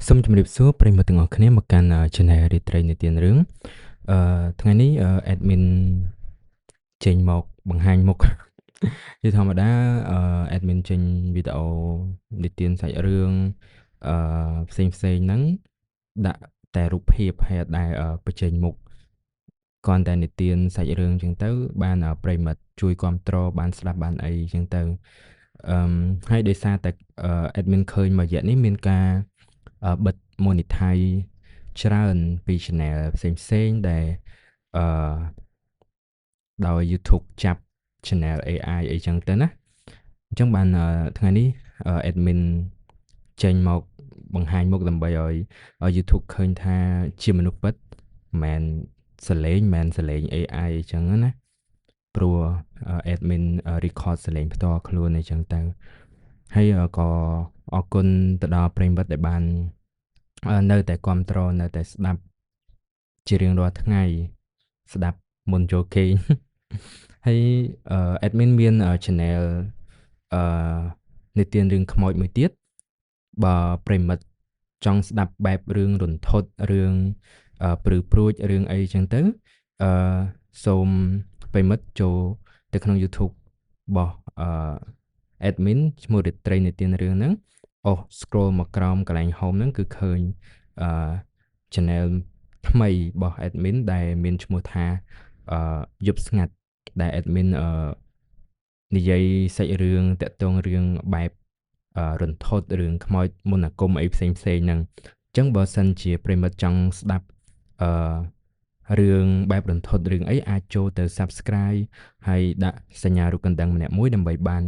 សូមជម្រាបសួរប្រិយមិត្តទាំងអស់គ្នាមកកាន់ Channel រាត្រីនិទានរឿងថ្ងៃនេះ admin ចេញមកបង្ហាញមុខ ជាធម្មតា admin ចេញវីដេអូនិទានសាច់រឿងអឺផ្សេងផ្សេងហ្នឹងដាក់តែរូបភាពហើយអត់ដែលបញ្ចេញមុខគ្រាន់តែនិទានសាច់រឿងអញ្ចឹងទៅ បានប្រិយមិត្តជួយគ្រប់គ្រងបានស្ដាប់បានអីអញ្ចឹងទៅអឺហើយដោយសារតែ admin ឃើញមួយរយៈនេះមានការបិទ monetize ច្រើនពី channel ផ្សេងផ្សេងដែលអឺដោយ YouTube ចាប់ channel AI អីចឹងទៅណាអញ្ចឹងបានថ្ងៃនេះ admin ចេញមកបង្ហាញមុខដើម្បីឲ្យ YouTube ឃើញថាជាមនុស្សពិតមិនមែនសលេងមិនមែនសលេង AI អញ្ចឹងណាព្រោះ admin record សលេងផ្ទាល់ខ្លួនអីចឹងទៅហើយក៏អរគុណទៅដល់ប្រិយមិត្តដែលបាននៅតែគ្រប់គ្រងនៅតែស្ដាប់ជារៀងរាល់ថ្ងៃស្ដាប់មុនចូលគេងហើយ admin មាន channel អឺនិទានរឿងខ្មោចមួយទៀតបើប្រិយមិត្តចង់ស្ដាប់បែបរឿងរន្ធត់រឿងព្រឺព្រួចរឿងអីចឹងទៅអឺសូមប្រិយមិត្តចូលទៅក្នុង YouTube របស់អឺ admin ឈ្មោះរាត្រីនិទានរឿងហ្នឹងអូស scroll មកក្រោមកន្លែង home ហ្នឹងគឺឃើញអឺ channel ថ្មីរបស់ admin ដែលមានឈ្មោះថាអឺយប់ស្ងាត់ដែល admin អឺនិយាយសាច់រឿងតាក់ទងរឿងបែបរន្ធត់រឿងខ្មោចមន្តអាគមអីផ្សេងផ្សេងហ្នឹងអញ្ចឹងបើសិនជាប្រិយមិត្តចង់ស្ដាប់អឺរឿងបែបរន្ធត់រឿងអីអាចចូលទៅ Subscribe ហើយដាក់សញ្ញារូបកណ្ដឹងម្នាក់មួយដើម្បីបាន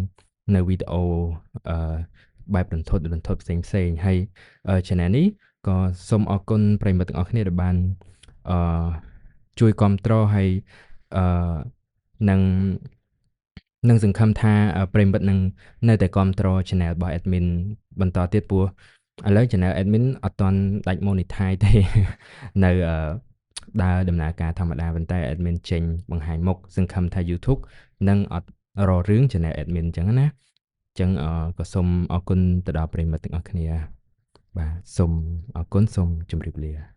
នៅវីដេអូអឺបែបរន្ធត់រន្ធត់ផ្សេងផ្សេងហើយ channel នេះក៏សូមអរគុណប្រិយមិត្តទាំងអស់គ្នាដែលបានអឺជួយគ្រប់គ្រងហើយអឺនឹងនឹងសង្ឃឹមថាប្រិយមិត្តនឹងនៅតែគ្រប់គ្រង channel របស់ admin បន្តទៀតព្រោះឥឡូវ channel admin អត់ទាន់ដាច់ monetize ទេនៅដើរដំណើរការធម្មតាប៉ុន្តែ admin ចេញបង្ហាញមុខសង្ឃឹមថា YouTube នឹងអត់រករឿង channel admin អញ្ចឹងណាអញ្ចឹងក៏សូមអរគុណទៅដល់ប្រិយមិត្តទាំងអស់គ្នាបាទសូមអរគុណសូមជម្រាបលា។